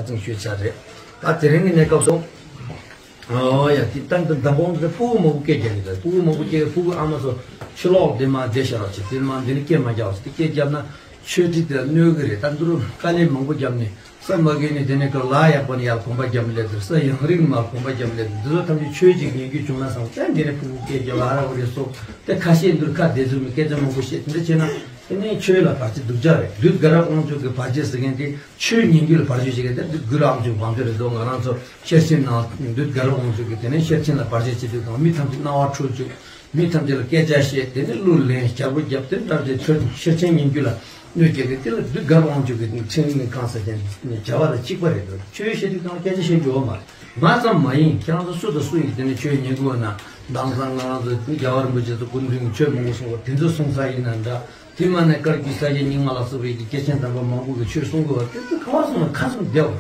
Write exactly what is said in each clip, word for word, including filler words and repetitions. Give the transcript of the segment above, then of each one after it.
ཚིག་ཤོད་ཚར་རེད། ད་དེ་རིང་གི་གནས་སྐབས་སུ། ཨོ་ཡ། དེ་ལྟར་དུ་མདང་དགོང་དུ་ཕྲུ་གུ་མང་པོ་སྐད་རྒྱག་གི་འདུག་ཕྲུ་གུ་མང་པོ་སྐད། ཕྲུ་གུ་ཨ་མ་ཚོ་ཕྱི་ལོགས་དེ་མ་བསྡད་ཤག་ཅིག་དེ་མ་འདི་ནི་སྐད་མ་རྒྱག་ཅིག་དེ་སྐད་རྒྱབ་ན་ཆོས་ཁྲིད་དེ་ལ་གནོད་གི་རེད། ད་འདི་རུ་དཀའ་ལས་མང་པོ་བརྒྱབ་ནས་ས་མ་གི་ནས་དེ་ནས་ཀ་ལ་ཡག་པོ་ནས་ཡར་གོམ་པ་རྒྱབ་སླེབས་དུས། ས་ཡང་རིགས་མར་གོམ་པ་རྒྱབ་སླེབས་དུས། འདི་ཚོ་ཐམས་ཅད་ཆོས་ཀྱི་ཉེན་རྒྱུ་བྱུང་ན་བསམ་སྟེ། འདི་ནས་ཕྲུ་གུ་སྐད་རྒྱབ་ཨ་ར་འོ་རེ་སོགས་དེ་ཁ་ཤས་འདུར་ཁ་བདེ་ཚུལ་མི་སྐད་ཆ་མང་པོ་བཤད། དེ་འདྲ་བྱས་ན་དེ་ནས་ཆོས་ལ་བར་ཆད་སྡུག་ཅག་རེད། བདུད་དགའ་རབ་དབང་ཕྱུག་གི་བར་ཆད་ཟེར་མཁན་དེ་ཆོས་ཉན་རྒྱུ་ལ་བར་ཆད་བྱེད་མཁན་དེ་བདུད་དགའ་རབ་དབང་ཕྱུག་བང་མཛོད་རེད་འདུག་ང་རང་ཚོ་ཤེར་ཕྱིན་ནང་བདུད་དགའ་རབ་དབང་ཕྱུག་གིས་དེ་ནས་ཤེར་ཕྱིན་ལ་བར་ཆད་བྱེད་དུས་དང་། མི་ཐམས་ཅད་སྣང་བ་འཁྲུལ་བཅུག་མི་ཐམས་ཅད་ལ་སྐད་ཆ་བཤད། དེ་ནས་གླུ་ལེན། རྒྱལ་པོ་རྒྱབ། དེ་འདྲ་དེ་ཆོས་ཤེར་ཕྱིན་ཉན་རྒྱུ་ལ་གནོད་སྐྱེལ་གི། དེ་ལ་བདུད་དགའ་རབ་དབང་ཕྱུག་གི་ཕྲིན་ལས་གང་ཟེར་ཏེ་བྱ་བ་ལ་གཅིག་པ་རེད་འདུག་ཆོས་བཤད་དུས་གང་སྐད་ཆ་བཤད་རྒྱུ་ཡོད་མ་རེད། ང་ཙམ་མ་ཡིན། ཁྱེད་རང་ཚོ་སུ་དང་སུ་ཡིན་དེ་ནས་ཆོས་ཉན་དགོས་ན། དེང་སང་ང་རང་ཚོ་རྒྱལ་བ་རིན་པོ་ཆེ་ཚོ་སྐུ་མདུན་གྱི་ཆོས་མང་པོ་གསུངས་པ་དེ་ཚོ་གསུང་ས་ཡིན་ན་འདྲ། དེ་མ་ནས་བཀའ་བརྒྱུད་ས་སྐྱ་རྙིང་མ་ལ་སོགས་པའི་གི་སྐྱེས་ཆེན་དམ་པ་མང་པོ་གི་ཆོས་གསུང་དགོས་པ་དེ་ཚོ་ག་བ་སོང་ན་ཁ་ཚུམ་བསྡད་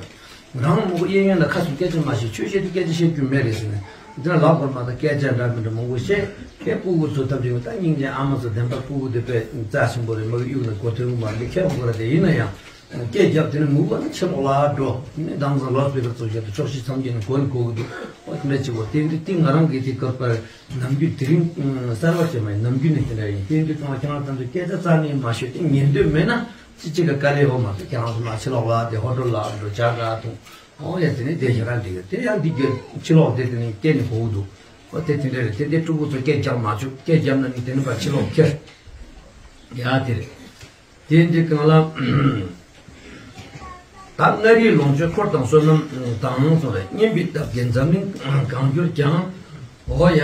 པ། རང་མགོ་གཡས་གཡོན་ལ་ཁ་ཚུམ་སྐད་ཆ་མ་བཤད། ཆོས་བཤད་དུས་སྐད་ཆ་བཤད་རྒྱུ་མེད་རེད་ཟེར་ནས། འདི་ལ་ལབ་དགོས་མ་གཏོགས་སྐད་ཆ་འདྲ་མི་འདྲ་མང་པོ་བཤད། དེ་སྤུ་གུ་ཚོ་ཐབས་ཀྱིས་ད་སྙིང་རྗེ་ཨ་མ་ཚོ་བདེན་པ་སྤུ་གུ་དེ་དཔེ་རྩ་ཆེན་པོ་རེད། མ་གི་གཡུག་ནས་གོ་ཐོན་མ་འདི་ཁྱེད་མགོ་ར་དེ་ཡིན་ན་ཡང་སྐད་རྒྱབ་དེ་ནི་ངུ་བ་ནི་ཕྱི་ལོགས་ལ་འགྲོ། ནི་དེང་སང་ལོ་སྤེལ་བར་ཚོ་བཞག་ཏུ་ཕྱོགས་བཞི་མཚམས་བརྒྱད་ནས་གོ་ནི་གོ་གི་འདུག་ཨོ་དེ་འདྲ་བྱེད་དགོས། དེ་འདི་དེ་ང་རང་གི་དེ་སྐོར་པར་ནམ་རྒྱུན་དེ་རིང་གསར་བ་བྱས་མ་ཡིན། ནམ་རྒྱུན་ནས་དེ་འདྲ་ཡིན། དེ་འདི་ཚང་མ་ཁྱེད་རང་ཚོ་སྐད་ཆ་རྩ་ནས་མ་ཤོད། དེ་ཉན་འདོད་མེད་ན། ཅི་གཅིག་ག་དཀའ་ལས་ཡོད་མ་རེད། ཁྱེད་རང་ཚོ་མ་ཕྱི་ལོགས་ལ་དེ་ཧོ་ཊེལ་ལ་འགྲོ་ཇ་ག་འཐུང་། ཨོ་ཡ་དེ་ནས་དེ་ཞེ་དྲག་འགྲིག་གི། དེ་ཡང་འདི་གི་ཕྱི་ལོགས་དེ་དེ་ནས་སྐད་ནས་གོ་གི་འདུག་ཨོ་དེ་དེ་འདྲ་རེད། དེ་དེ་ཕྲུ་གུ་ཚོ་སྐད་རྒྱག་མ་བཅུག་སྐད་རྒྱབ་ན་ནི་དེ་ནས་ཕར་ཕྱི་ལོགས་ཁྱེར། ཡ་དེ་རེད། དེ་འདི་གང་ལ། ད་མངའ་རིས་ལོངས་སྤྱོད་འཁོར་དང་བསོད་ནམས་དང་སོགས་རེད། སྙན་པའི་སྟབས་ཀྱིས་འཛམ་གླིང་གང་གྱུར་ཀྱང་། འོ་ཡ།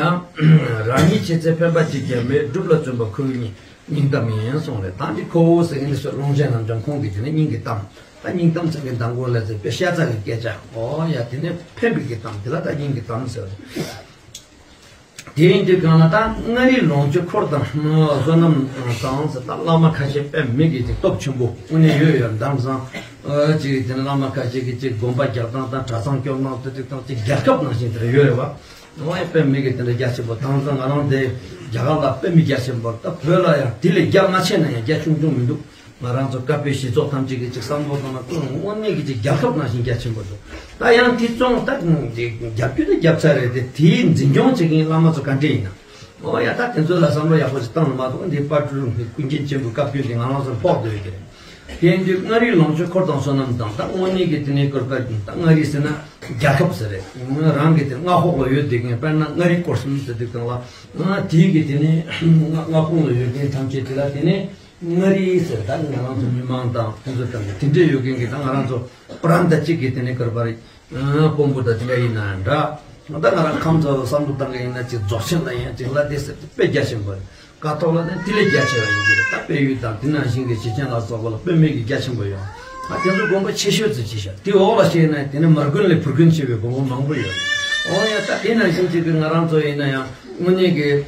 རང་ཉིད་ཆེ་ཚད་ཕན་པ་གཅིག་ཀྱང་མེད། སྒྲུབ་ལ་བརྩོན་པ་ཁོ་བོའི་སྙིང་གཏམ་ཡིན་གསུངས་རེད། ད་འདི་ཁོ་བོ་ཟེར་མཁན་འདི་ཚོ་ཀློང་ཆེན་རྣམ་བྱང་ཁོང་གི་དེ་ནས་སྙིང་གི་གཏམ། ད་སྙིང་གཏམ་ཟེར་མཁན་དང་པོ་ལ་ཟེར་དཔེ་ཤ་ཚ་གི་སྐད་ཆ། འོ་ཡ། དེ་ནས་ཕན་པའི་གི་གཏམ་དེ་ལ་ད་སྙིང་གི་གཏམ་ཟེར། དེ་ཡིན་དུས་གང་ལ་ད་མངའ་རིས་ལོངས་སྤྱོད་འཁོར་དང་བསོད་ནམས་དང་ཟེར། ད་བླ་མ་ཁ་ཤས་དཔེ་མི་གི་ཅིག་སྟོབས་ཆེན་པོ་དངོས་གནས་ཡོད་ཡོད། དེང་སང་ཅིག་དེ་ནས་བླ་མ་ཁ་ཤས་ཀྱི་ཅིག་དགོན་པ་རྒྱག་སྟངས་དང་གྲྭ་ཚང་སྐྱོང་སྟངས་དེ་ཅིག་དང་ཅིག་རྒྱལ་ཁབ་ནང་བཞིན་དེ་འདྲ་ཡོད་རེད་བ། འོ་ཡ། དཔེ་མི་གི་དེ་འདྲ་རྒྱ་ཆེན་པོ། དེང་སང་ང་རང་དེ་རྒྱ་གར་ལ་དཔེ་མི་རྒྱ་ཆེན་པོ། ད་བོད་ལ་ཡང་དེ་ལས་རྒྱ་མ་ཆེ་ན་ཡང་རྒྱ་ཆུང་ཆུང་མི་འདུག་ང་རང་ཚོ་བཀའ་པོད་གཞི་ཚོགས་ཐམས་ཅད་ཀྱི་ཅིག་བསམ་བློ་བཏང་ན་ཁོ་དངོས་གནས་ཀྱི་ཅིག་རྒྱལ་ཁབ་ནང་བཞིན་རྒྱ་ཆེན་པོ་འདུག་ད་ཡང་དེ་བཙོང་ད་རྒྱབ་རྒྱུ་དེ་རྒྱབ་ཚར་རེད་དེ། དེའི་འཛིན་སྐྱོང་བྱེད་མཁན་བླ་མ་ཚོ་ག་འདྲས་ཡིན་ན། འོ་ཡ། ད་དེ་ཚོ་ལ་བསམ་བློ་ཡག་པོ་ཞིག་བཏང་ན་མ་གཏོགས། འདི་དཔལ་སྤྲུལ་ཀུན་མཁྱེན་ཆེན་པོའི་བཀའ་བཀྱོན་དེ་ང་རང་ཚོར་ཕོག་བསྡད་ཡོད་ཀྱི་རེད། དེ་ཡིན་དུས་མངའ་རིས་ལོངས་སྤྱོད་འཁོར་དང་བསོད་ནམས་དང་། ད་དངོས་གནས་ཀྱི་དེ་ནས་སྐོར་པར་ད་མངའ་རིས་ཟེར་ན་རྒྱལ་ཁབ་ཟེར་རེད། རང་གི་དེ་མངའ་འོག་ལ་ཡོད་བསྡད་མཁན། དཔེར་ན་མངའ་རིས་སྐོར་གསུམ་ཟེར་དུས་གང་ལ། དེའི་གི་དེ་ནས་མངའ་ཁོངས་ལ་ཡོད་མཁན་ཐམས་ཅད་དེ་ལ་དེ་ནས་མངའ་རིས་ཟེར། ད་ང་རང་ཚོ་མི་མང་དང་དེ་ཚོ་དང་དེ་འདྲས་ཡོད་མཁན་གྱི། ད་ང་རང་ཚོ་པ་རན་ད་གཅིག་གི་དེ་ནས་སྐོར་པར་དཔོན་པོ་དང་དེ་འདྲ་ཡིན་ན་འདྲ། ད་ང་རང་ཁམས་ཚོ་བསམ་བློ་བཏང་གི་ཡིན་ན་ཅིག་རྫོགས་ཆེན་ལ་ཡང་ཅིག་ལ་དེ་ཟེར་དེ་དཔེ་རྒྱ་ཆེན་པོ་རེད། ཀ་ཐོག་ལ་ནི་དེ་ལས་རྒྱ་ཆེ་བ་ཡིན་གྱི་རེད། ད་དཔལ་ཡུལ་དང་དེ་ནང་བཞིན་གྱི་ཞེ་ཆེན་ལ་སོགས་པ་ལ་དཔེ་མེད་ཀྱི་རྒྱ་ཆེན་པོ་ཡོད། ད་དེ་ཚོ་དགོན་པ་ཆེ་ཤོས་ཚོ་ཅིག་བཞག་དེ་འོག་ལ་བཤད་ན་དེ་ནི་མར་དགོན་ལས་བུར་དགོན་ཆེ་བའི་དགོན་པ་མང་པོ་ཡོད། འོ་ཡ། ད་དེ་ནང་བཞིན་ཅིག་གི་ང་རང་ཚོ་ཡིན་ན་ཡང་དངོས་གནས་ཀྱི་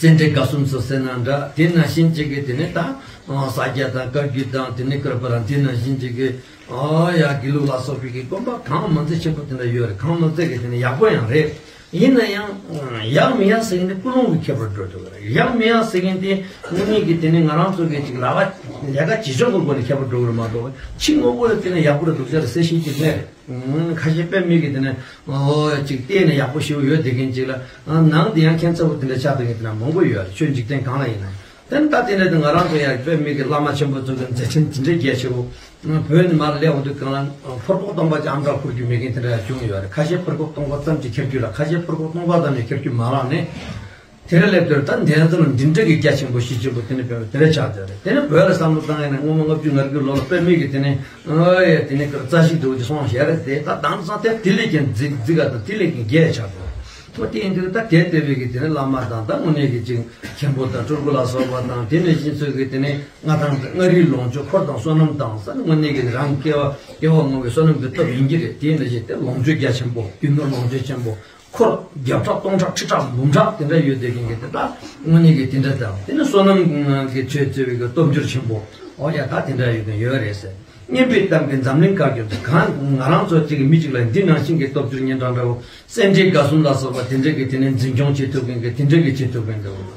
སེ་འབྲས་དགའ་གསུམ་ཚོ་ཟེར་ན་འདྲ། དེ་ནང་བཞིན་ཅིག་གི་དེ་ནི་ད་ས་སྐྱ་དང་བཀའ་བརྒྱུད་དང་དེ་ནི་སྐོར་པ་རང་། དེ་ནང་བཞིན་ཅིག་གི་ཨ་ཡ་དགེ་ལུགས་ལ་སོགས་པའི་གི་དགོན་པ་གང་མང་ཚད་ཆེན་པོ་དེ་འདྲ་ཡོད་རེད། གང་མང་ཚད་ཀྱི་དེ་ནི་ཡག་པོ་ཡང་རེད། ཡིན་ན་ཡང་ཡག་མི་ཡག་ཟེར་མཁན་དེ་ཀུན་སློང་གི་ཁྱད་པར་འགྲོ་འདུག་རེད། ཡག་མི་ཡག་ཟེར་མཁན་དེ་དངོས་གནས་ཀྱི་དེ་ནི་ང་རང་ཚོ་གི་ཅིག་ལས་ཀ་ལས་ཀ་བྱེད་ཕྱོགས་ཀྱི་སྒོ་ནས་ཁྱད་པར་འགྲོ་གི་རེད་མ་གཏོགས། ཕྱི་དངོས་པོ་ལ་བལྟས་ན་ཡག་པོ་རེད་འདུག་ཟེར་ཟེར་ཤེས་ཀྱི་མེད་རེད། ཁ་ཤས་དཔེ་མི་གི་དེ་ནས་ཨོ་ཅིག་བལྟས་ནས་ཡག་པོ་ཞེ་པོ་ཡོད་བསྡད་མཁན་ཅིག་ལ། ནང་དེ་ཡང་ཁྱད་མཚར་པོ་དེ་འདྲ་ཆགས་བསྡད་མཁན་དེ་འདྲ་མང་པོ་ཡོད་རེད། ཆོས་འཇིག་རྟེན་གང་ལ་ཡིན་ན། དེ་ནི་ད་དེ་འདྲ་དེ་ང་རང་ཚོ་ཡང་དཔེ་མི་གི་བླ་མ་ཆེན་པོ་ཚོ་གི་མཛད་འཕྲིན་དེ་འདྲ་རྒྱས་ཆེ་བོ། བོད་ནས་མར་སླེབས་འོང་དུས་གང་ལ་ཕུར་ཁོག་སྟོང་པ་ཅིག་ཨམ་ཅོག་འཁུར་རྒྱུ་མེད་མཁན་དེ་འདྲ་ཡང་བྱུང་ཡོད་རེད། ཁ་ཤས་ཕུར་ཁོག་སྟོང་པ་ཙམ་ཅིག་འཁྱེར་རྒྱུ་ལ། ཁ་ཤས་ཕུར་ཁོག་སྟོང་པ་ཙམ་ཡང་འཁྱེར་རྒྱུ་མ་རག་ནས། དེ་ར་སླེབས་དུས་ད་འདི་ཚོ་ལ་འདི་འདྲ་གི་རྒྱ་ཆེན་པོ་གཞི་ཆེན་པོ་དེ་ནི་དཔེ་དེ་ར་ཆགས་བསྡད་རེད། དེ་ནི་བོད་ལ་བསམ་བློ་བཏང་ཡིན་ན་སྔོན་མ་ལྔ་བཅུ་ང་དགུའི་ལོ་ལ་དཔེ་མི་གི་དེ་ནི་ཨ་ཡ་དེ་ནི་རྩ་ཞིག་འདུག་ཅིག་སོང་བཞག་རེད་དེ། ད་དེང་སང་དེ་དེ་ལས་ཀྱང་རྫིག་རྫིག་ག་དང་དེ་ལས་ཀྱང་རྒྱས་ཆགས་འདུག་ཨོ་དེ་ཡིན་དུས་ད་དེ་ལྟ་བུའི་གི་དེ་ནི་བླ་མ་དང་ད་དངོས་གནས་ཀྱི་ཅིག་མཁན་པོ་དང་སྤྲུལ་སྐུ་ལ་སོགས་པ་དང་། དེ་ནས་གཞན་ཚོས་གི་དེ་ནི་མངའ་ཐང་མངའ་རིས་ལོངས་སྤྱོད་འཁོར་དང་བསོད་ནམས་དང་ཟེར་ནས་དངོས་གནས་ཀྱི་རང་སྐྱེ་བ་སྐྱེ་བ་སྔོན་གྱི་བསོད་ནམས་ཀྱི་སྟོབས་ཡིན་གྱི་རེད། དེ་ཡིན་ད་བྱས་ཏེ་ལོངས་སྤྱོད་རྒྱ་ཆེན་པོ། རྒྱུ་ནོར་ལོངས་སྤྱོད་ཆེན་པོ། འཁོར་བརྒྱ་ཕྲག་སྟོང་ཕྲག་ཁྲི་ཕྲག་འབུམ་ཕྲག་དེ་འདྲ་ཡོད་བསྡད་མཁན་གྱི་དེ་དག་དངོས་གནས་ཀྱི་དེ་འདྲ་དང་། དེ་ནི་བསོད་ནམས་ཀྱི་ཆོས་བརྩེ་བའི་གི་སྟོབས་འབྱོར་ཆེན་པོ། འོ་ཡ། ད་དེ་འདྲ་ཡོད་མཁན་ཡོད་རེད་ཟེར། སྙན་པའི་གཏམ་གྱིས་འཛམ་གླིང་བཀའ་བསྒྱུར་ཏེ། གང་ང་རང་ཚོ་གཅིག་གི་མི་གཅིག་ལ་འདི་ནང་བཞིན་གྱི་སྟོབས་འབྱོར་སྙན་གྲགས་འདྲ་བོ། སེ་འབྲས་དགའ་གསུམ་ལ་སོགས་པ་དེ་འདྲ་གི་དེ་ནས་འཛིན་སྐྱོང་བྱེད་ཐུབ་མཁན་གྱི་དེ་འདྲ་གི་བྱེད་ཐུབ་མཁན་འདྲ་བོ།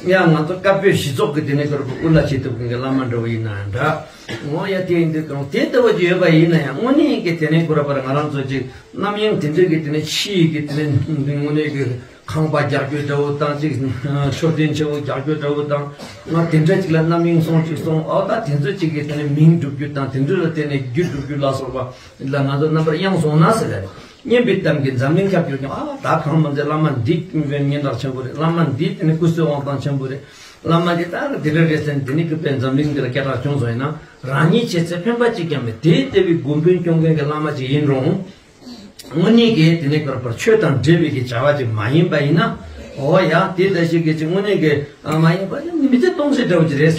ཡང་ང་ཚོ་བཀའ་པོད་གཞི་ཚོགས་ཀྱི་དེ་ནས་སྐོར་པ་དབུ་བླ་བྱེད་ཐུབ་མཁན་གྱི་བླ་མ་འདྲ་བོ་ཡིན་ན་འདྲ། འོ་ཡ། དེ་ཡིན་དུས་གང་དེ་ལྟ་བུ་ཅིག་ཡོད་པ་ཡིན་ན་ཡང་དངོས་གནས་ཀྱི་དེ་ནས་ཁོ་ར་པར་ང་རང་ཚོ་ཅིག་རྣམ་གཡེང་དེ་འདྲ་གི་དེ་ནས་ཕྱི་ཡི་གི་དེ་ནས་དངོས་གནས་ཀྱི་ཁང་པ་རྒྱག་རྒྱུ་འདྲ་བོ་དང་ཅིག་མཆོད་རྟེན་ཆེ་བོ་རྒྱག་རྒྱུ་འདྲ་བོ་དང་ང་དེ་འདྲ་ཅིག་ལ་རྣམ་གཡེང་སོང་ཅིག་སོང་། ཨོ་ད་དེ་ཚོ་ཅིག་གི་དེ་ནས་མིང་སྒྲུབ་རྒྱུ་དང་དེ་འདྲ་ལ་བརྟེན་ནས་རྒྱུ་སྒྲུབ་རྒྱུ་ལ་སོགས་པ་ལ་ང་ཚོ་རྣམ་པར་གཡེང་སོང་ན་ཟེར་རེད། སྙན་པའི་གཏམ་གྱིས་འཛམ་གླིང་ཁྱབ་གྱུར་ཀྱང་། ཨ་ད་གང་མ་ཚད་བླ་མ་འདི་དཔེ་སྙན་གྲགས་ཆེན་པོ་རེད། བླ་མ་འདི་དེ་ནི་སྐུ་གསོལ་དབང་ཐང་ཆེན་པོ་རེད། བླ་མ་འདི་ད་དེ་འདྲ་རེད་ཟེར་ནས་དེ་ནི་གི་དཔེ་འཛམ་གླིང་འདི་ལ་སྐད་གྲགས་བྱུང་སོང་ཡིན་ན་རང་ཉིད་བྱས་ཚེ་ཕན་པ་གཅིག་ཀྱང་མེད། དེ་ལྟ་བུའི་དགོན་དཔོན་སྐྱོང་མཁན་གྱི་བླ་མ་ཅིག་ཡིན་རུང་། དངོས་གནས་ཀྱི་དེ་ནས་ཀར་པར་ཆོས་དང་འབྲེལ་བའི་གི་བྱ་བ་ཅིག་མ་ཡིན་པ་ཡིན་ན། འོ་ཡ་དེ་ལྟ་ཞིག་གི་ཅིག་དངོས་གནས་ཀྱི་མ་ཡིན་པ་ནི་མི་ཚེ་སྟོང་ཟད་འདྲ་བོ་ཅིག་རེད།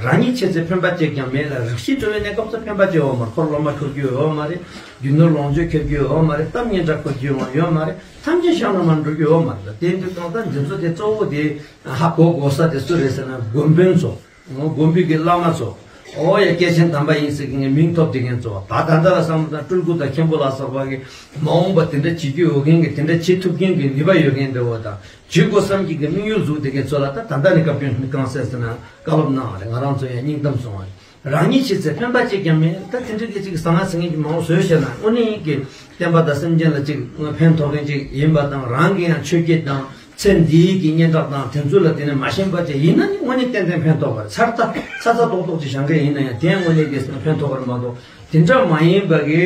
རང་ཉིད་བྱས་ཚེ་ཕན་པ་གཅིག་ཀྱང་མེད་ལ། རིགས་ཤིག་འགྲོ་བའི་གནས་སྐབས་སུ་ཕན་པ་ཅིག་ཡོད་མ་རེད། འཁོར་སློབ་མ་འཁོར་རྒྱུ་ཡོད་མ་རེད། རྒྱུ་ནོར་ལོངས་སྤྱོད་འཁོར་རྒྱུ་ཡོད་མ་རེད། གཏམ་སྙན་གྲགས་འཁོར་རྒྱུ་ཡོད་མ་རེད། ཐམས་ཅད་ཤ་ལ་མ་འགྲོ་རྒྱུ་ཡོད་མ་རེད། དེ་འདུག་གང་ལྟར་འདི་ཚོ་དེ་གཙོ་བོ་དེ་ཧ་གོ་དགོས་ས་དེ་སུ་རེད་ཟེར་ན་དགོན་དཔོན་ཚོ། དགོན་པའི་གི་བླ་མ་ཚོ། ཨོ་ཡ་སྐྱེས་ཆེན་དམ་པ་ཡིན་ཟེར་གི་ངའི་མིང་ཐོབ་བསྡད་མཁན་ཚོ། ད་ད་ལྟ་ལ་བསམ་བློ་བཏང་སྤྲུལ་སྐུ་དང་མཁན་པོ་ལ་སོགས་པ་གི་མ་འོངས་པ་དེ་འདྲ་བྱེད་རྒྱུ་ཡོད་མཁན་གི་དེ་འདྲ་བྱེད་ཐུབ་མཁན་གི་ནུས་པ་ཡོད་མཁན་འདྲ་བོ་དང་བྱེད་དགོས་བསམ་གྱི་གི་དམིགས་ཡུལ་འཛུགས་བསྡད་མཁན་ཚོ་ལ་ད་ད་ལྟ་ནས་བཀའ་བཀྱོན་གང་ཟེར་ཟེར་ན་བཀའ་སློབ་གནང་བ་རེད། ང་རང་ཚོ་ཡང་སྙིང་གཏམ་སོང་བ་རེད། རང་ཉིད་བྱས་ཚེ་ཕན་པ་གཅིག་ཀྱང་མེད། ད་དེ་འདྲ་གི་ཅིག་ཟང་ངེ་ཟིང་ངེ་གི་མང་བོ་བཟོས་བྱས་ན་དངོས་གནས་ཀྱི་བསྟན་པ་དང་སེམས་ཅན་ལ་ཅིག་ཕན་ཐོགས་མཁན་ཅིག་ཡིན་པ་དང་རང་གི་ཡང་ཆོས་བརྒྱུད་དང་། ཚེ་འདིའི་གི་སྙན་གྲགས་དང་དེ་ཚོ་ལ་དེ་ནས་མ་ཞེན་པ་ཅིག་ཡིན་ན་ནི་དངོས་གནས་ཏན་ཏན་ཕན་ཐོགས་པ་རེད། ཚར་ཚ་ཚ་ཚ་ཏོག་ཏོག་ཅིག་བཞེངས་མཁན་ཡིན་ན་ཡང་དེ་དངོས་གནས་ཀྱི་ཕན་ཐོགས་པ་རེད་མ་གཏོགས་དེ་འདྲ་མ་ཡིན་པ་གི་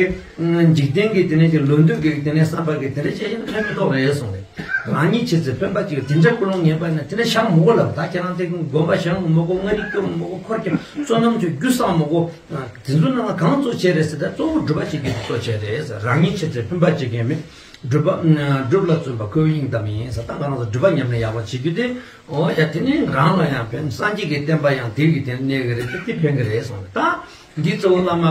འཇིག་རྟེན་གྱི་དེ་ནས་ཀྱི་ལོ་འདུག་གི་དེ་ནས་བསམ་པ་གི་དེ་འདྲ་བྱས་ཤིང་ཕན་མི་ཐོགས་རེད་གསུངས་རེད། རང་ཉིད་བྱས་ཚེ་ཕན་པ་ཅིག་དེ་འདྲ་ཀུན་སློང་ངན་པ་ན་དེ་འདྲ་བཞེངས་མི་དགོས་ལབ། ད་ཁྱེད་རང་དེ་དགོན་པ་བཞེངས་མི་དགོས། མངའ་རིས་སྐྱོབ་མི་དགོས། འཁོར་རྒྱུག་བསོད་ནམས་ཚོ་རྒྱུ་བསགས་མི་དགོས། དེ་ཚོ་ནང་ལ་གང་གཙོ་ཆེ་རེད་ཟེར་ན་གཙོ་བོ་སྒྲུབ་པ་བྱེད་རྒྱུ་གཙོ་ཆེ་རེད་ཟེར། རང་ཉིད་བྱས་ཚེ་ཕན་པ་གཅིག་ཀྱང་མེད། སྒྲུབ་པ། སྒྲུབ་ལ་བརྩོན་པ་ཁོ་བོའི་སྙིང་གཏམ་ཡིན་ཟེར། ད་ང་རང་ཚོ་སྒྲུབ་པ་ཉམས་ལེན་ཡག་པོ་བྱེད་རྒྱུ་དེ། འོ་ཡ་དེ་ནི་རང་ལ་ཡང་ཕན། སངས་རྒྱས་ཀྱི་བསྟན་པ་ཡང་དེ་གི་དེ་གནས་གི་རེད། དེ་དེ་ཕན་གི་རེད་གསུངས་ནས། ད་འདི་གཙོ་བོ་བླ་མ་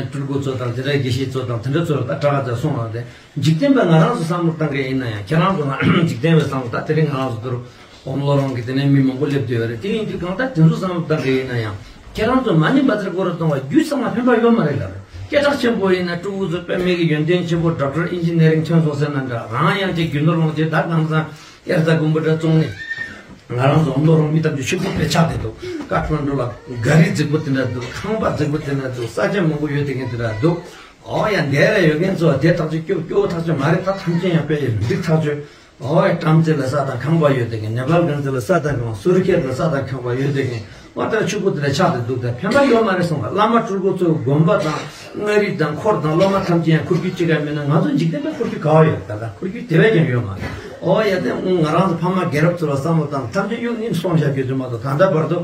སྤྲུལ་སྐུ་ཚོ་དང་དེ་འདྲ་དགེ་བཤེས་ཚོ་དང་དེ་འདྲ་ཚོ་ལ་ད་དྲག་ཙམ་གསུངས་པ་དེ་འཇིག་རྟེན་པ་ང་རང་ཚོ་བསམ་བློ་བཏང་གི་ཡིན་ན་ཡང་ཁྱེད་རང་ཚོ་ང་འཇིག་རྟེན་པའི་བསམ་བློ་ད་དེ་རིང་ང་རང་ཚོ་དུ་རུ་འོམ་ལོ་རང་གི་དེ་ནས་མི་མང་པོ་སླེབས་བསྡད་ཡོད་རེད། དེ་ཡིན་དུས་གང་ལྟར་དེ་ཚོ་བསམ་བློ་བཏང་གི་ཡིན་ན་ཡང་། ཁྱེད་རང་ཚོ་མ་ཎི་བཛྲ་གུ་རུ་གཏོང་བ་རྒྱུད་ཚང་མ་ཕན་པ་ཡོད་མ་རེད་ལབ་རེད། སྐད་གྲགས་ཆེན་པོ་ཡིན་ན་སྤྲུལ་སྐུ་ཚོ་དཔེ་མེད་ཀྱི་ཡོན་ཏན་ཆེན་པོ་ཌོག་ཊར་ཨིན་ཇི་ནི་ཡ་རིང་ཐོན་སོང་ཟེར་ན་འདྲ། རང་ཡང་ཅིག་རྒྱུ་ནོར་ལོངས་སྤྱོད་ད་གང་ཚང་དབྱར་རྩྭ་དགུན་འབུ་འདྲ་བཙོང་ནས། ང་རང་ཚོ་འོམ་ལོ་རང་མི་ཐམས་ཅད་ཕྱུག་པོ་དཔེ་ཆགས་བསྡད་འདུག་ཀ་ཐ་མན་གྲུ་ལ་ག་རི་རྫིག་པོ་དེ་འདྲ་འདུག་ཁང་པ་རྫིག་པོ་དེ་འདྲ་འདུག་ས་ཆ་མང་པོ་ཡོད་དེ་གན་དེ་འདྲ་འདུག་འོ་ཡ་འདས་ལ་ཡོད་མཁན་ཚོ་དེ་ཐག་ཆོད་སྐྱོ་སྐྱོ་བོ་ཐག་ཆོད་མ་རེད། ད་ཐམས་ཅད་ཡང་དཔེ་ཡོད་འགྲིག་ཐག་ཆོད། ཨོ་ཡ་བྲམ་ཟེ་ལ་ས་དང་ཁང་པ་ཡོད་དེ་གན། ནེ་པཱལ་གངས་ཅན་ལ་ས་དང་ཁང་པ། སུ་རི་ཁེད་ལ་ས་དང་ཁང་པ་ཡོད་དེ་གན། ཨོ་ད་ཕྱུག་པོ་དེ་ལ་ཆགས་ཏེ་འདུག་ད་ཕན་པ་ཡོད་མ་རེད་གསུངས་པ། བླ་མ་སྤྲུལ་སྐུ་ཚོའི་དགོན་པ་དང་མངའ་རིས་དང་འཁོར་དང་སློབ་མ་ཐམས་ཅད་ཡང་འཁོར་རྒྱུ་གཅིག་ག་མིན་ན་ང་ཚོ་འཇིག་རྟེན་པའི་འཁོར་རྒྱུ་ག་བ་ཡོད། ད་ལྟ་འཁོར་རྒྱུ་དེ་བས་ཀྱང་ཡོད་མ་རེད། ཨོ་ཡ་དེ་ང་རང་ཚོ་ཕ་མ་རྒན་རབས་ཚོ་ལ་བསམ་བློ་བཏང་ཐམས་ཅད་གཡུག་ནི་སོང་བཞག་རྒྱུ་ཚོད་མ་གཏོགས། ད་ལྟ་བར་དུ་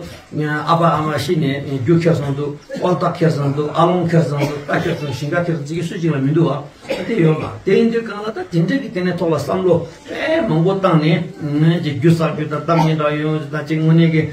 ཨ་ཕ་ཨ་མ་ཤི་ནས་རྒྱུ་ཁེར་སོང་འདུག་དབང་རྟགས་ཁེར་སོང་འདུག་ཨ་ལོང་ཁེར་སོང་འདུག་རྟ་ཁེར་སོང་ཞིང་ཁ་ཁེར་སོང་ཅིག་གི་སུ་གཅིག་ལ་མི་འདུག་བ། དེ་ཡོད་མ་རེད། དེ་ཡིན་དུས་གང་ལ་ད་དེ་འདྲ་གི་དེ་ནས་ཐོག་ལ་བསམ་བློ་དཔེ་མང་པོ་བཏང་ནས་ངས་ཀྱི་རྒྱུ་བསགས་རྒྱུ་དང་གཏམ་སྙན་གྲགས་ཡོང་རྒྱུ་དང་ཅིག་དངོས་གནས་ཀྱི་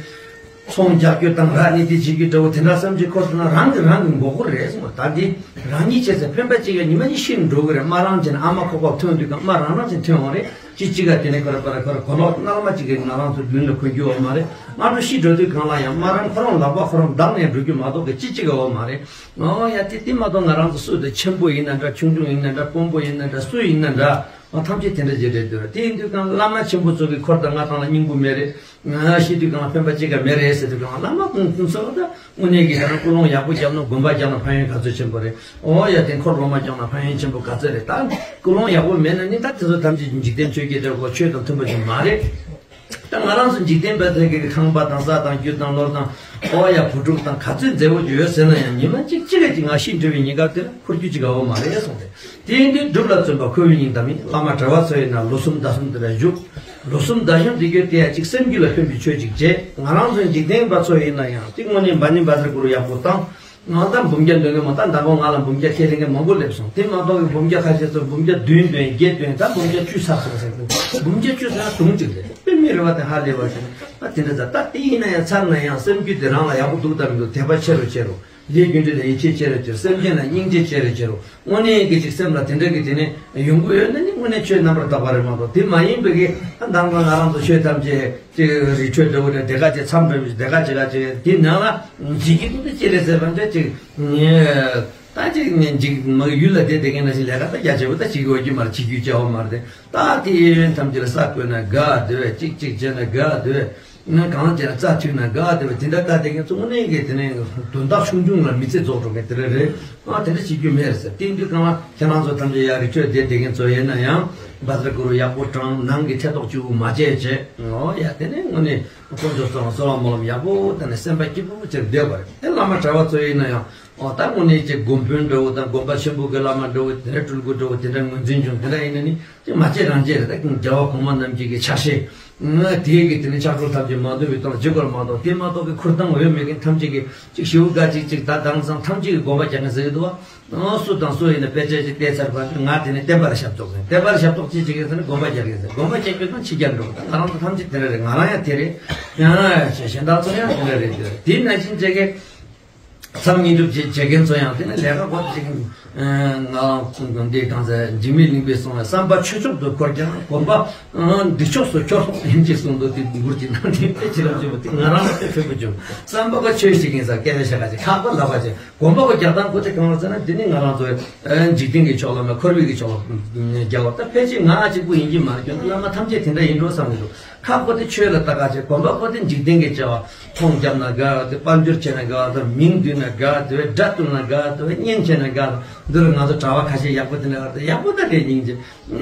ཚོང་རྒྱག་རྒྱུ་དང་ར་ནི་དེ་བྱེད་རྒྱུ་འདྲ་བོ་དེ་འདྲ་བསམ་གྱི་ཁོ་ཚོ་ན་རང་གི་རང་གི་མགོ་སྐོར་རེད་གསུངས་པ། ད་འདི་རང་ཉིད་བྱས་ཚེ་ཕན་པ་གཅིག་ཡང་ཉི་མ་གཉིས་ཤི་ནས་འགྲོ་གི་རེད། མ་རང་བྱས་ནས་ཨ་མ་ཁོག་པ་ཐོན་དུས་གང་མ་རང་རང་བྱས་ཐོན་འོང་རེད། ཅི་གཅིག་ག་དེ་ནས་ཁོ་ར་པ་ར་ཁོ་ར་གོ་ལོག་སྣར་མ་གཅིག་གིས་ང་རང་ཚོ་མདུན་ལ་འཁོད་རྒྱུ་ཡོད་མ་རེད། སྔ་དྲོ་ཤི་འགྲོ་དུས་གང་ལ་ཡང་མ་རང་ཁོ་རང་ལག་པ་ཁོ་རང་བརྡབས་ནས་འགྲོ་རྒྱུ་མ་གཏོགས་གི་ཅི་གཅིག་ག་ཡོད་མ་རེད། ཨོ་ཡ་དེ་དེ་མ་གཏོགས་ང་རང་ཚོ་སུ་དེ་ཆེན་པོ་ཡིན་ན་འདྲ་ཆུང་ཆུང་ཡིན་ན་འདྲ་དཔོན་པོ་ཡིན་ན་འདྲ་སུ་ཡིན་ན་འདྲ་ཨ་ཐམས་ཅད་དེ་འདྲ་བྱེད་རེད་འདུག་དེ་ཡིན་དུས་གང་བླ་མ་ཆེན་པོ་ཚོ་གི་འཁོར་དང་ང་ཐང་ལ་སྙིང་པོ་མེད་རེད། ང་ཤི་དུས་གང་ཕན་པ་གཅིག་ག་མེད་རེད་ཟེར་དུས་གང་བླ་མ་ཀུན་ཀུན་ཚོ་ད་དངོས་གནས་ཀྱི་ད་རང་ཀུན་སློང་ཡག་པོ་རྒྱབ་ན་དགོན་པ་རྒྱབ་ན་ཕན་ཡོན་ག་ཚོད་ཆེན་པོ་རེད། ཨོ་ཡ་དེ་འཁོར་སློབ་མ་རྒྱབ་ན་ཕན་ཡོན་ཆེན་པོ་ག་ཚོད་རེད། ད་ཀུན་སློང་ཡག་པོ་མེད་ན་ནི་ད་དེ་ཚོ་ཐམས་ཅད་འཇིག་རྟེན་ཆོས་བརྒྱད་འདྲ་བོ་ཆོས་དང་མཐུན་པ་ཞིག་མ་རེད། ད་ང་རང་ཚོ་འཇིག་རྟེན་པ་ཚོ་གི་ཁང་པ་དང་ས་དང་རྒྱུ་དང་ལོ་དང་ཨོ་ཡ་བུ་ཕྲུག་དང་ག་ཚོད་མཛེས་པོ་ཡོད་ཟེར་ན་ཡང་ཉི་མ་གཅིག་གཅིག་ག་ཅིག་ང་ཤི་འགྲོ་བའི་ཉིན་སྐབས་དེ་ལ་འཁོར་རྒྱུ་ཅིག་ག་འོ་མ་རེད་གསུངས་ཏེ། དེ་ཡིན་དུས་སྒྲུབ་ལ་བརྩོན་པ་ཁོ་བོའི་སྙིང་གཏམ་ཡིན། བླ་མ་གྲྭ་པ་ཚོ་ཡིན་ན་ལོ་གསུམ་ཟླ་གསུམ་དེ་ལ་བཞུགས། ལོ་གསུམ་ཟླ་གསུམ་དེ་གྱོད་དེ་ཡ་གཅིག་སེམས་རྒྱུད་ལ་ཕན་པའི་ཆོས་ཅིག་བྱས། ང་རང་ཚོ་འཇིག་རྟེན་པ་ཚོ་ཡིན་ན་ཡང་གཅིག་དངོས་གནས་མ་ཎི་བཛྲ་གུ་རུ་ཡག་པོ་བཏང་། ང་ད་འབུམ་བརྒྱ་འདོན་གི་མ་ད་ཟླ་གོང་ང་ལ་འབུམ་བརྒྱ་ཁས་ལེན་མཁན་མང་པོ་སླེབས་སོང་། དེ་མ་གཏོགས་གི་འབུམ་བརྒྱ་ཁ་ཤས་ཚོ་འབུམ་བརྒྱ་བདུན་འདོན་བརྒྱད་འདོན་ད་འབུམ་བརྒྱ་བཅུ་ཚར་སོང་ཟེར་གི། འབུམ་བརྒྱ་བཅུ་ཚར་ན་དུང་གཅིག་རེད། དཔེ་མི་རེ་བ་དེ་ཧ་ལས་པ་ཞིག་ཨ་དེ་འདྲ་ད་ད་དེ་ཡིན་ན་ཡང་ཚར་ན་ཡང་སེམས་རྒྱུད་དེ་རང་ལ་ཡག་པོ་འདུག་ད་མི་འདུག་དད་པ་ཆེ་རུ་ཆེ་རུ། ལས་རྒྱུ་འབྲས་ལ་ཡིད་ཆེས་ཆེ་རུ་ཆེ་རུ། སེམས་ཅན་ལ་སྙིང་རྗེ་ཆེ་རུ་ཆེ་རུ། དངོས་གནས་ཀྱི་ཅིག་སེམས་ལ་དེ་འདྲ་གི་དེ་ནས་ཡོང་གི་ཡོད་ན་ནི་དངོས་གནས་ཆོས་རྣམ་པར་དག་པ་རེད་མ་གཏོགས་དེ་མ་ཡིན་པའི་གི་ཨ་ད་ང་ང་རང་ཚོ་ཆོས་ཐམས་ཅད་ཅིག་རི་ཁྲོད་འདྲ་བོ་རེད། དེ་ག་ཅིག་མཚམས་འདྲ་བོ་ཞིག་དེ་ག་ཅིག་ག་ཅིག་དེ་ནང་ལ་འཇིག་གི་འདུག་ད་ཅི་རེད་ཟེར་བ་འདྲ་ཅིག་ད་ཅིག་ནས་འཇིག་མ་གི་ཡུལ་ལ་བསྡད་བསྡད་མཁན་ནང་བཞིན་ལས་ཀ་ད་རྒྱ་ཆེ་བོ་ད་བྱེད་ཀྱི་ཡོད་ཀྱི་མ་རེད། བྱེད་རྒྱུ་བྱ་བ་མ་རེད། ད་དེ་གཡས་གཡོན་ཐམས་ཅད་ལ་ས་བརྐོས་ན་དགའ་འདོད། ཅིག་ཅིག་བྱས་ན་དགའ་འདོད། ང་གང་ལ་དེ་ལ་རྩ་མཐུད་ན་དགའ་བདེ་བ་དེ་འདྲ་ལྟ་བསྡད་མཁན་ཚོ་དངོས་གནས་ཀྱི་དེ་ནས་དོན་དག་ཆུང་ཆུང་ལ་མི་ཚེ་རྫོགས་འགྲོ་མཁན་དེ་འདྲ་རེད། ཨ་དེ་འདྲ་བྱེད་རྒྱུ་མེད་རེད་ཟེར། དེ་ཡིན་དུས་གང་ལ་ཁྱེད་རང་ཚོ་ཐམས་ཅད་ཡར་རི་ཁྲོད་བསྡད་བསྡད་མཁན་ཚོ་ཡིན་ན་ཡང་བཛྲ་གུ་རུ་ཡག་པོ་བགྲངས། ནང་གི་ཐེ་གཏོགས་བཅུ་པོ་མ་བྱས་བྱས། ཨོ་ཡ་དེ་ནས་དངོས་གནས་དཀོན་མཆོག་གསུམ་ལ་གསོལ་བ་སྨོན་ལམ་ཡག་པོ་བཏབ་ནས་སེམས་པ་སྐྱིད་པོ་བྱས་བསྡད་པ་རེད། དེ་བླ་མ་གྲྭ་པ་ཚོ་ཡིན་ན་ཡང་ཨོ་ད་དངོས་གནས་ཀྱི་དགོན་དཔོན་འདྲ་བོ་དང་དགོན་པ་ཆེན་པོ་གི་བླ་མ་འདྲ་བོ་དེ་འདྲ་སྤྲུལ་སྐུ་འདྲ་བོ་དེ་འདྲ་ངོས་འཛིན་བྱུང་དེ་འདྲ་ཡིན་ན་ནི། དེ་མ་བྱས་རང་བྱས་རེད། ད་རྒྱལ་བ་གོང་མ་རྣམས་ཀྱི་གི་ཕྱག་བཞེས། དེའི་གི་དེ་ནི་ཕྱག་གྲོལ་ཐམས་ཅད་མ་འདུས་པའི་སྟོང་བཞེས་སྐོར་མ་གཏོགས། དེ་མ་གཏོགས་ཀྱི་ཁུར་ཐང་འོས་མེད་མཁན་ཐམས་ཅད་ཀྱི་ཅིག་ཞེའུ་དགའ་ཅིག་ཅིག་ད་དེང་སང་ཐམས་ཅད་ཀྱི་དགོན་པ་རྒྱག་མཁན་ཟེར་གི་འདུག་བ། ཨོ་སུ་དང་སུ་ཡིན་ན་དཔེ་ཆ་ཅིག་བལྟས་ཚར་བ་ང་དེ་ནི་བསྟན་པར་ཞབས་ཏོག་ཟེར། བསྟན་པར་ཞབས་ཏོག་ཅིག་བྱེད་མཁན་ཟེར་ན་དགོན་པ་རྒྱག་མཁན་ཟེར། དགོན་པ་རྒྱག་རྒྱུ་དང་ཕྱི་རྒྱལ་འགྲོ་ད་ང་རང་ཚོ་ཐམས་ཅད་དེ་འདྲ་རེད། ང་རང་ཡང་དེ་རེད། ཡང་ན་ཡང་གཞན་དག་ཚོ་ཡང་དེ་འདྲ་རེད། དེ་དེ་ནང་བཞིན་བྱེད་མཁན། མཚམས་བསྙེན་སྒྲུབ་བྱེད་བྱེད་མཁན་ཚོ་ཡང་དེ་ནི་ལས་ཀ་འགོ་བཙུགས་ཀྱི་འདུག་ང་ཁོང་གི་འདི་གང་ཟེར་འཇིགས་མེད་གླིང་པས་གསུངས་པའི་བསམ་པ་ཆོས་མཆོག་ཏུ་འཁོར་ཀྱང་། གོམས་པ་སྡིག་མཆོག་སུ་འཁྱོར་སོང་ཡིན་གྱིས་གསུངས་འདུག་དེ་མགུར་གྱི་ནང་དེ་དཔེ་བྱིན་རླབས་ཆེན་པོ་དེ་ང་རང་ལ་དཔེ་ཕན་པོ་བྱུང་། བསམ་པ་ག་ཆོས་བྱེད་ཀྱིན་ས་སྐད་ཆ་བཤད་ག་ཅིག་ཁག་པ་ལབ་པ་ཅིག་གོམས་པ་ག་རྒྱག་སྟངས་ཁོ་དེ་གང་ལ་ཟེར་ན། དེ་ནི་ང་རང་ཚོ་འཇིག་རྟེན་གྱི་ཕྱོགས་ལ་མ་འཁོར་བའི་གི་ཕྱོགས་ལ་རྒྱག་པ་ད་ཕལ་ཆེར་ང་གཅིག་པུ་ཡིན་གྱི་མ་རེད། ཁྱོད་བླ་མ་ཐམས་ཅད་དེ་འདྲ་ཡིན་འགྲོ་བསམ་གྱི་འདུག་ཁ་ཁོ་དེ་ཆོས་ལ་ལྟ་ག་བྱེད། གོམས་པ་ཁོ་དེ་འཇིག་རྟེན་གྱི་བྱ་བ་མཐོང་རྒྱབ་ན་དགའ་དེ། དཔལ་འབྱོར་བྱས་ན་དགའ་དེ། མིང་བསྡུས་ན་དགའ་དེ། སྒྲ་བཏུལ་ན་དགའ་དེ། བརྙན་བྱས་ན་དགའ། འདི་ལ་ང་ཚོ་གྲྭ་པ་ཁ་ཤས་ཡག་པོ་དེ་འདྲ་ཡག་པོ་ད་རེད་སྙིང་རྗེ།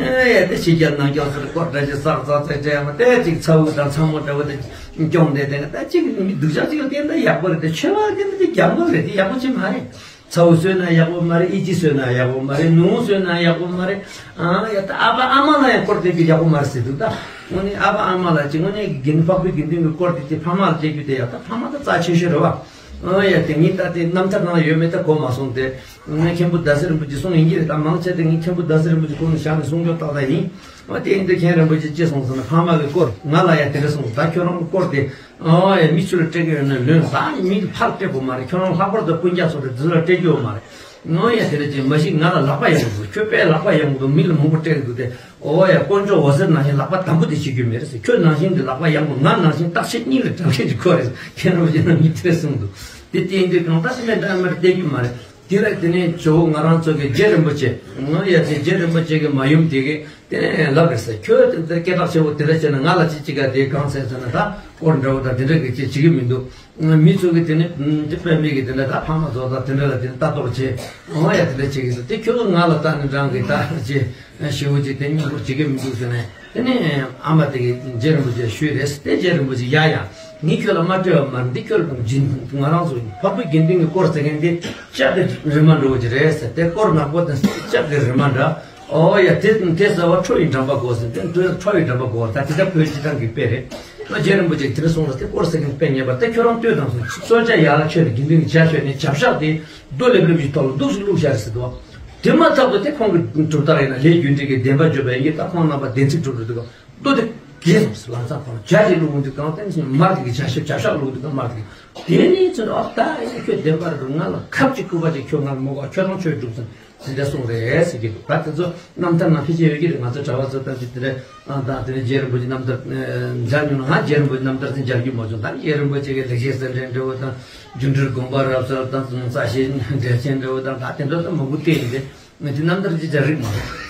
ཨེ་དེ་ཕྱི་རྒྱལ་ནང་རྒྱལ་ཚོ་ལ་སྐོར་འདྲ་ཅིག་ཟག་ཟག་ཚད་འདྲ་ཡང་དེ་ཅིག་ཚ་བོ་དང་ཚ་མོ་འདྲ་བོ་དེ་སྐྱོང་བསྡད་དེ་ད་ཅིག་མི་སྡུག་ཅག་ཅིག་ལ་བསྟན་ན་ཡག་པོ་རེད། དེ་ཆོས་པ་བསྟན་ན་དེ་རྒྱག་དགོས་རེད། དེ་ཡག་པོ་ཅིག་མ་རེད། ཚ་བོ་གསོས་ན་ཡག་པོ་མ་རེད། ཨི་ཅི་གསོས་ན་ཡག་པོ་མ་རེད། ནུ་བོ་གསོས་ན་ཡག་པོ་མ་རེད། ཨ་ཡ་ད་ཨ་ཕ་ཨ་མ་ལ་ཡང་སྐོར་དེ་གི་ཡག་པོ་མ་རེད་ཟེར་འདུག་ད་དངོས་གནས་ཨ་ཕ་ཨ་མ་ལ་ཅིག་དངོས་གནས་དགེ་འདུན་འཕགས་པའི་དགེ་འདུན་གྱི་སྐོར་དེ་དེ་ཕ་མ་ལ་སྤྲད་རྒྱུ་དེ་ཡག་ད་ཕ་མ་ད་རྩ་ཆེ་ཤོས་རེད་བ། ཨ་ཡ་དེ་ངས་ད་དེ་རྣམ་ཐར་ནང་ལ་ཡོད་མེད་ད་གོ་མ་སོང་སྟེ། ངས་མཁན་པོ་ཟླ་ཟེར་རིན་པོ་ཆེ་གསུངས་ཡིན་གྱི་རེད། ད་མང་ཆེ་དེ་ངས་མཁན་པོ་ཟླ་ཟེར་རིན་པོ་ཆེ་ཁོང་ནས་བཞག་ནས་གསུང་རྒྱུ་ཏག་ཏག་ཡིན། ཨ་དེ་ཡིན་དུས་མཁན་རིན་པོ་ཆེ་ཅི་གསུངས་ཟེར་ན། ཕ་མ་གི་སྐོར་ང་ལ་ཡང་དེ་འདྲ་གསུངས། ད་ཁྱོད་རང་གི་སྐོར་དེ་ཨོ་ཡ་མི་ཚོ་ལ་སྤྲད་ཀྱི་ཡོད་ན་ལོན། ད་མི་ལ་ཕར་སྤྲད་དགོས་མ་རེད། ཁྱོད་རང་ལྷག་པར་དུ་སྤུན་ཀྱག་ཚོ་ལ་དེ་ཚོ་ལ་སྤྲད་རྒྱུ་ཡོད་མ་རེད། ཨོ་ཡ་དེ་འདྲ་ཅིག་མ་གཞི་ང་ལ་ལག་པ་ཡག་པོ་འདུག་ཁྱོད་དཔེ་ལག་པ་ཡག་པོ་འདུག་མི་ལ་མང་པོ་སྤྲད་ཀྱི་འདུག་སྟེ། ཨོ་ཡ་དཀོན་མཆོག་འོད་ཟེར་ནང་བཞིན་ལག་པ་དམ་པོ་དེ་བྱེད་རྒྱུ་མེད་རེད་ཟེར། ཁྱོད་ནང་བཞིན་གྱི་ལག་པ་ཡག་པོ་ང་ནང་བཞིན་བརྟག་དཔྱད་གཉིས་ལ་དྲག་མཁན་གྱི་ཁོ་རེད་ཟེར། མཁན་རིན་པོ་ཆེ་རྣམས་ཀྱིས་དེ་འདྲ་གསུངས་འདུག་དེ་བསྟན་དུས་གང་ལྟར་དེ་མེད་འདྲ་མེད་སྤྲད་རྒྱུ་མ་རེད། དེ་ལ་དེ་ནས་ཇོ་བོ་ང་རང་ཚོ་གི་རྗེ་རིན་པོ་ཆེ། ང་ཡ་དེ་རྗེ་རིན་པོ་ཆེ་གི་མ་ཡུམ་དེ་གི་དེ་ནས་ལབ་རེད་ཟེར། ཁྱོད་དེ་འདྲ་སྐད་གྲགས་ཆེ་བོ་དེ་འདྲ་བྱས་ན་ང་ལ་ཅི་ཅི་ག་དེ་གང་ཟེར་ཟེར་ན། ད་སྐོར་འདྲ་བོ་དང་དེ་འདྲ་གི་ཅི་བྱེད་ཀྱི་མི་འདུག་མི་ཚོ་གི་དེ་ནས་དེ་དཔེ་མེད་གི་དེ་འདྲ་ད་ཕ་མ་ཚོ་དང་དེ་འདྲ་ལ་དེ་ནས་ལྟ་རྟོག་བྱེད། འོ་ཡ་དེ་འདྲ་བྱེད་ཀྱི་འདུག་དེ་ཁྱོད་ང་ལ་ལྟ་ནས་རང་གི་ད་ཅི་ཞེ་བོ་ཅིག་དེ་སྙིང་པོ་བྱེད་ཀྱི་མི་འདུག་ཟེར་ནས། དེ་ནས་ཨ་མ་དེ་གིས་རྗེ་རིན་པོ་ཆེ་ཞུས་རེད། དེ་རྗེ་རིན་པོ་ཆེ་ཡ་ཡ། ངས་ཁྱོད་ལ་མ་སྤྲད་པ་མ་རེད། འདི་ཁྱོད་ལ་སྦྱིན། ང་རང་ཚོ་འཕགས་པའི་དགེ་འདུན་གྱི་སྐོར་ཟེར་མཁན་འདི་ལྕགས་ཀྱི་རི་མ་འདྲ་བོ་ཅིག་རེད་ཟེར། དེ་སྐོར་ནག་པོ་དང་ལྕགས་ཀྱི་རི་མ་འདྲ། ཨོ་ཡ་དེ་དེ་ཟེར་བ་ཁྲོ་བོའི་འགྲམ་པ་གོ་ཟེར། དེ་ཁྲོ་བོའི་འགྲམ་པ་གོ་བ་ད་དེ་ལྟར་བོད་སྤྱི་བཏང་གི་དཔེ་རེད། ཨ་རྗེ་རིན་པོ་ཆེས་དེ་འདྲ་གསུངས་ལ། དེ་སྐོར་ཟེར་མཁན་དཔེ་ཉན་པ་དེ་ཁྱོད་རང་ལྟོས་དང་གསུངས། གསོལ་ཇ་ཡར་ལ་མཆོད་ནས་དགེ་འདུན་གྱི་ཇ་མཆོད་ནས་ཇ་ཤག་དེ་རྡོ་ལེབ་ལེབ་ཅིག་ཐོག་ལ་འདུག་སེ་བླུགས་བཞག་རེད་ཟེར་འདུག་དེ་མ་ཐག་ཏུ་དེ་ཁོང་གི་གྲུབ་རྟགས་ཡིན་ན་ལས་རྒྱུ་འབྲས་ཀྱི་བདེན་པ་བརྗོད་པ་ཡིན་གྱི། ད་ཁོང་རྣམ་པ་བདེན་ཚིག་གྲུབ་རེད་འདུག་ལྟོ་དེ་གས་སོང་ཟེར། ལམ་སང་ཁོང་ཇ་ཞིག་བླུགས་འདུག་གང་བསྟན་ཞིང་མར་དེ་གི་ཇ་ཤ་ཇ་ཤ་བླུགས་འདུག་གང་མར་དེ་གི་དེ་ནས་ཚུར་ཨོ་ད་ཡིན་ན་ཁྱོད་བདེན་པ་རེད། ང་ལ་ཁབ་ཅིག་སྐུད་པ་ཅིག་ཁྱོད་ང་ལ་མོ་ག་ཁྱོད་རང་ཆོས་སྒྲུབ་ཟིན་ཟིན་ད་གསུངས་རེད་ཟེར་གྱི་འདུག་ད་དེ་ཚོ་རྣམ་ཐར་ནང་ཕལ་ཆེར་ཡོད་ཀྱི་རེད། ང་ཚོ་གྲྭ་པ་ཚོ་ལྟ་ཅི་དེ་རེད། ཨ་ད་དེ་ནས་རྗེ་རིན་པོ་ཆེ་རྣམ་ཐར་མཇལ་མྱོང་ན། ང་རྗེ་རིན་པོ་ཆེ་རྣམ་ཐར་ཟིན་མཇལ་རྒྱུ་མ་བྱུང་། ད་རྗེ་རིན་པོ་ཆེ་གི་ལེགས་བཤད་གསེར་ཕྲེང་འདྲ་བོ་དང་། སྒྱུ་འཕྲུལ་དགོངས་པ་རབ་གསལ་དང་། རྩ་ཤེ་འགྲེལ་ཆེན་འདྲ་བོ་དང་། ད་དེ་འདྲ་ད་མང་པོ་བལྟས་ཡིན་ཏེ། ང་དེ་རྣམ་ཐར་ཅི་བྱ་རིག་མ་རེད།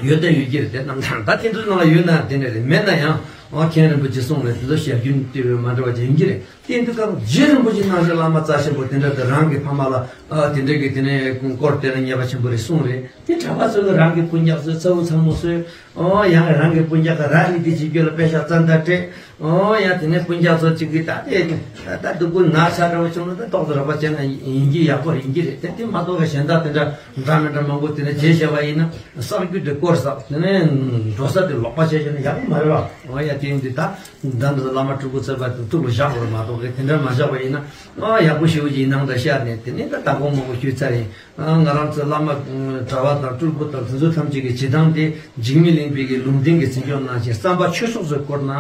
ཡོད་དང་ཡོད་ཀྱི་རེད། དེ་རྣམ་ཐར་ད་དེ་ཚོའི་ནང་ལ་ཡོད་ན་དེ་འདྲ་རེད། མེད་ན་ཡང་ཨ་མཁན་རིན་པོ་ཆེ་གསུངས་རེད། དེ་ཚོ་ཞལ་རྒྱུན་དེ་བས་མ་འདྲ་བ་ཅིག་ཡིན་གྱི་རེད། དེ་ཡིན་དུས་སྐབས་རྗེ་རིན་པོ་ཆེ་ནང་བཞིན་བླ་མ་རྩ་ཆེན་པོ་དེ་འདྲ་དེ་རང་གི་ཕ་མ་ལ་ཨ་དེ་འདྲ་གི་དེ་ནས་སྐོར་དེ་ལ་ཉེས་པ་ཆེན་པོ་རེད་གསུངས་རེད། དེ་གྲྭ་པ་ཚོ་གི་རང་གི་སྤུན་ཀྱག་ཚོའི་ཚ་བོ་ཚ་མོ་ཚོས། ཨོ་ཡང་རང་གི་སྤུན་ཀྱག་ག་ར་ནི་དེ་བྱེད་རྒྱུ་ལ་དཔེ་ཤག་ཙན་དན་སྤྲད། ཨོ་ཡང་དེ་ནས་སྤུན་ཀྱག་ཚོ་གཅིག་གིས་ད་དེ་ད་སྡུག་པོ་ན་ཚ་འདྲ་བོ་བྱུང་ན་ད་ཏོག་ཙམ་རོགས་པ་བྱས་ན་ཡིན་གྱི་ཡག་པོ་ཡིན་གྱི་རེད། དེ་དེ་མ་གཏོགས་གཞན་དག་དེ་འདྲ་འདྲ་མི་འདྲ་མང་པོ་དེ་འདྲ་བྱས་བྱས་པ་ཡིན་ན་གསར་འགྱུར་དེ་སྐོར་ཟག་དེ་ནས་འགྲོ་ས་དེ་ལོག་པ་བྱས་བྱས་ན་ཡག་པོ་མ་རེད་བ། ཨོ་ཡ་དེ་ཡིན་དུས་ད་ད་འདི་བླ་མ་སྤྲུལ་སྐུ་ཚོ་བ་དེ་ཐུགས་ལ་བཞག་དགོས་རེད་མ་གཏོགས་གི་དེ་འདྲ་མ་བཞག་པ་ཡིན་ན་ཨོ་ཡག་པོ་ཞེ་པོ་ཅིག་ཡིན་ནའང་འདྲ་ཤར་ནས་དེ་ནས་ད་ད་དགོང་མང་པོ་ཞུས་ཚར་ཡིན། ང་རང་ཚོའི་བླ་མ་གྲྭ་པ་དང་སྤྲུལ་སྐུ་དང་དེ་ཚོ་ཐམས་ཅད་ཀྱི་བྱེད་སྟངས་དེ་འཇིགས་མེད་གླིང་པའི་གི་ལུང་བསྟན་གྱི་ཚིག་སྐྱོར་ནང་བཞིན་བསམ་པ་ཆོས་སོགས་སུ་བསྐོར་ན་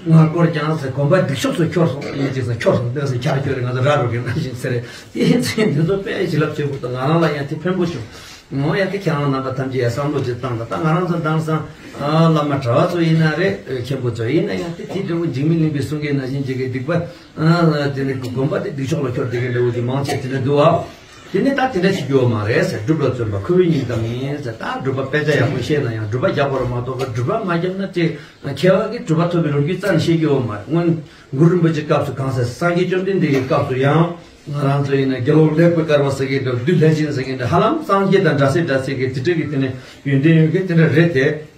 ང་བསྐོར་ཀྱང་ཟེར། གོམས་པ་སྡིག་ཕྱོགས་སུ་འཁྱོར་སོང་ཡིན་ཅིག་ཟེར། འཁྱོར་སོང་འདུག་ཟེར། འཁྱར་འཁྱོར་རེད། ང་ཚོ་ར་རོ་གི་ནང་བཞིན་ཟེར་རེད། དེ་ཡིན་ཚེ་འདི་ཚོ་དཔེ་བྱིན་རླབས་ཆེ་པོ་དང་ང་རང་ལ་ཡང་དེ་ཕན་པོ་བྱུང་། ངོ་ཡང་དེ་ཁྱེད་རང་རྣམ་པ་ཐམས་ཅད་ཡང་བསམ་བློ་ཅིག་བཏང་དང་། ད་ང་རང་ཚོ་དེང་སང་བླ་མ་གྲྭ་པ་ཚོ་ཡིན་ན་རེད། མཁན་པོ་ཚོ་ཡིན་ན་ཡང་དེ་དེ་འདྲ་བོ་འཇིགས་མེད་གླིང་པའི་གསུང་སྐད་ནང་བཞིན་ཅིག་གི་སྡིག་པ་དེ་ནི་གོམས་པ་དེ་སྡིག་ཕྱོགས་ལ་འཁྱོར་བསྡད་མཁན་འདྲ་བོ་ཅིག་མང་ཆེ་དེ་འདྲ་འདུག་ཨ། དེ་ནས་ད་དེ་འདྲ་བྱེད་རྒྱུ་ཡོད་མ་རེད་ཟེར། སྒྲུབ་ལ་བརྩོན་པ་ཁོ་བོའི་སྙིང་གཏམ་ཡིན་ཟེར། ད་སྒྲུབ་པ་དཔེ་ཆ་ཡག་པོ་ཤེས་ན་ཡང་སྒྲུབ་པ་རྒྱག་དགོས་རེད་མ་གཏོགས་སྒྲུབ་པ་མ་བརྒྱབ་ན་ཅིག་མཁས་པ་གིས་སྒྲུབ་པ་ཐོབ་པའི་ལོ་རྒྱུས་རྩ་ནས་ཤེས་ཀྱི་ཡོད་མ་རེད། སྔོན་གུ་རུ་རིན་པོ་ཆེའི་སྐབས་སུ་གང་ཟེར། སངས་རྒྱས་བཅོམ་ལྡན་འདས་ཀྱི་སྐབས་སུ་ཡང་ང་རང་ཚོ་ཡིན་ན་དགེ་སློང་ལེགས་པར་དཀར་བ་ཟེར་མཁན་འདྲ། བདུད་ལྷས་བྱིན་ཟེར་མཁན་འདྲ། ཧ་ལམ་སངས་རྒྱས་དང་འདྲ་སེ་འདྲ་སེ་གི་དེ་འདྲ་གི་དེ་ནས་ཡོན་ཏན་ཡོད་མཁན་དེ་འདྲ་རེད་དེ།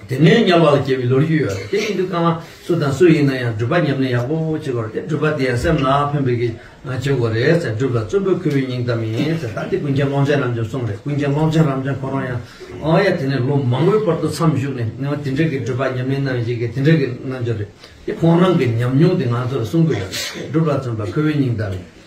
དེ་ནས་དམྱལ་བ་ལ་སྐྱེ་བའི་ལོ་རྒྱུས་ཡོད་རེད། དེ་ཡིན་དུས་གང་ལ་སུ་དང་སུ་ཡིན་ན་ཡང་སྒྲུབ་པ་ཉམས་ལེན་ཡག་པོ་བྱེད་དགོས་རེད། དེ་སྒྲུབ་པ་དེ་ཡང་སེམས་ལ་ཕན་པའི་གི་བྱེད་དགོས་རེད་ཟེར། སྒྲུབ་ལ་བརྩོན་པ་ཁོ་བོའི་སྙིང་གཏམ་ཡིན་ཟེར། ད་དེ་ཀུན་མཁྱེན་ཀློང་ཆེན་རབ་འབྱམས་གསུངས་རེད། ཀུན་མཁྱེན་ཀློང་ཆེན་རབ་འབྱམས་ཁོ་རང་ཡང་ཨ་ཡ་དེ་ནས་ལོ་མང་པོའི་བར་དུ་མཚམས་བཞུགས་ནས་ང་དེ་འདྲ་གི་སྒྲུབ་པ་ཉམས་ལེན་གནང་བཞིན་གི་དེ་འདྲ་གི་རྣམ་འགྱུར་རེད། དེ་ཁོང་རང་གི་ཉམས་མྱོང་དེ་ང་ཚོ་ལ་གསུང་གི་ཡོད་རེད། སྒྲུབ་ལ་བརྩོན་པ་ཁོ་བོའི་སྙིང་གཏམ་ཡིན།